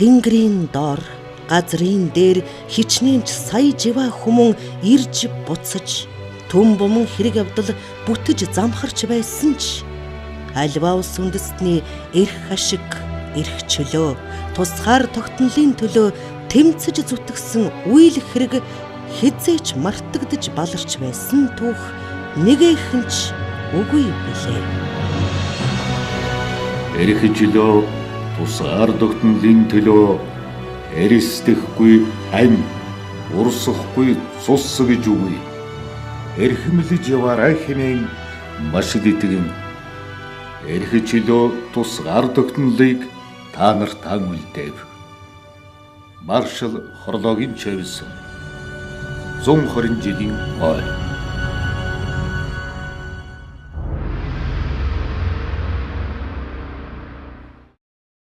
Тэнгэрийн доор, газрын дээр хичнээн ч сая жива хүмүүн ирж буцаж, түн буман хэрэг явдал бүтэж замхарч байсан ч альва улс үндэстний эрх ашиг, эрх чөлөө, тусгаар тогтнолын төлөө тэмцэж зүтгэсэн үйл хэрэг хэзээ ч мартагдаж баларч байсан түүх нэгэхэн ч үгүй билээ. Эрх чөлөө, тусгаар тогтнолын төлөө эрсдэхгүй ам, урсахгүй цус гэж үгүй. Эрхэмлэж яваарай хэмээн маш итгэн эрх чөлөө тусгаар тогтнолыг та нартаа үлдээв. Маршал Хорлогийн Чевсон 120 жилийн ой.